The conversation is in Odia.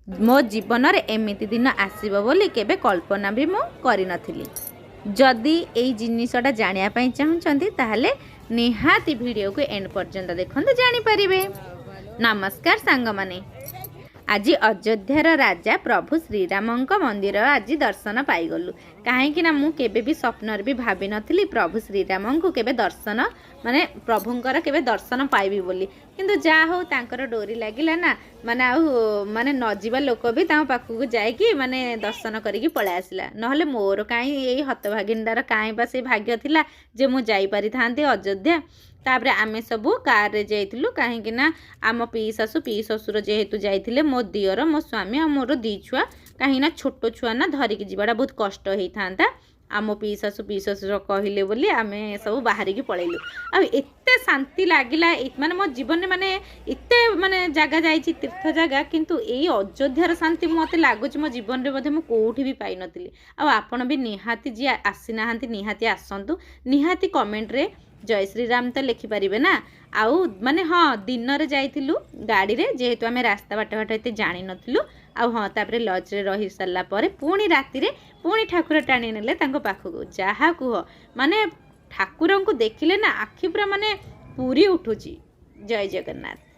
ମୋ ଜୀବନରେ ଏମିତି ଦିନ ଆସିବ ବୋଲି କେବେ କଳ୍ପନା ବି ମୁଁ କରିନଥିଲି। ଯଦି ଏଇ ଜିନିଷଟା ଜାଣିବା ପାଇଁ ଚାହୁଁଛନ୍ତି, ତାହେଲେ ନିହାତି ଭିଡ଼ିଓକୁ ଏଣ୍ଡ ପର୍ଯ୍ୟନ୍ତ ଦେଖନ୍ତୁ, ଜାଣିପାରିବେ। ନମସ୍କାର ସାଙ୍ଗମାନେ। ଆଜି ଅଯୋଧ୍ୟାର ରାଜା ପ୍ରଭୁ ଶ୍ରୀରାମଙ୍କ ମନ୍ଦିର ଆଜି ଦର୍ଶନ ପାଇଗଲୁ। କାହିଁକି ନା ମୁଁ କେବେ ବି ସ୍ୱପ୍ନରେ ବି ଭାବିନଥିଲି ପ୍ରଭୁ ଶ୍ରୀରାମଙ୍କୁ କେବେ ଦର୍ଶନ, ମାନେ ପ୍ରଭୁଙ୍କର କେବେ ଦର୍ଶନ ପାଇବି ବୋଲି। କିନ୍ତୁ ଯାହା ହଉ, ତାଙ୍କର ଡୋରି ଲାଗିଲା ନା, ମାନେ ଆଉ ମାନେ ନ ଯିବା ଲୋକ ବି ତାଙ୍କ ପାଖକୁ ଯାଇକି ମାନେ ଦର୍ଶନ କରିକି ପଳେଇ ଆସିଲା। ନହେଲେ ମୋର କାହିଁ, ଏଇ ହତଭାଗିନୀଟାର କାହିଁ ବା ସେଇ ଭାଗ୍ୟ ଥିଲା ଯେ ମୁଁ ଯାଇପାରିଥାନ୍ତି ଅଯୋଧ୍ୟା? ତାପରେ ଆମେ ସବୁ କାରରେ ଯାଇଥିଲୁ, କାହିଁକି ନା ଆମ ପିଇ ଶାଶୁ ପିଇ ଶ୍ୱଶୁର ଯେହେତୁ ଯାଇଥିଲେ, ମୋ ଦିଅର, ମୋ ସ୍ୱାମୀ ଆଉ ମୋର ଦୁଇ ଛୁଆ। କାହିଁକି ନା ଛୋଟ ଛୁଆ ନା, ଧରିକି ଯିବାଟା ବହୁତ କଷ୍ଟ ହେଇଥାନ୍ତା। ଆମ ପିଇ ଶାଶୁ ପିଇ ଶ୍ୱଶୁର କହିଲେ ବୋଲି ଆମେ ସବୁ ବାହାରିକି ପଳେଇଲୁ। ଆଉ ଏତେ ଶାନ୍ତି ଲାଗିଲା, ମାନେ ମୋ ଜୀବନରେ ମାନେ ଏତେ ମାନେ ଜାଗା ଯାଇଛି, ତୀର୍ଥ ଜାଗା, କିନ୍ତୁ ଏଇ ଅଯୋଧ୍ୟାର ଶାନ୍ତି ମୋତେ ଲାଗୁଛି ମୋ ଜୀବନରେ ବୋଧେ ମୁଁ କେଉଁଠି ବି ପାଇନଥିଲି। ଆଉ ଆପଣ ବି ନିହାତି, ଯିଏ ଆସିନାହାନ୍ତି, ନିହାତି ଆସନ୍ତୁ। ନିହାତି କମେଣ୍ଟରେ ଜୟ ଶ୍ରୀରାମ ତ ଲେଖିପାରିବେ ନା? ଆଉ ମାନେ ହଁ, ଦିନରେ ଯାଇଥିଲୁ ଗାଡ଼ିରେ, ଯେହେତୁ ଆମେ ରାସ୍ତା ବାଟ ଘାଟ ଏତେ ଜାଣିନଥିଲୁ। ଆଉ ହଁ, ତାପରେ ଲଜ୍ରେ ରହି ସାରିଲା ପରେ ପୁଣି ରାତିରେ ପୁଣି ଠାକୁର ଟାଣି ନେଲେ ତାଙ୍କ ପାଖକୁ। ଯାହା କୁହ, ମାନେ ଠାକୁରଙ୍କୁ ଦେଖିଲେ ନା ଆଖି ପୁରା ମାନେ ପୁରି ଉଠୁଛି। ଜୟ ଜଗନ୍ନାଥ।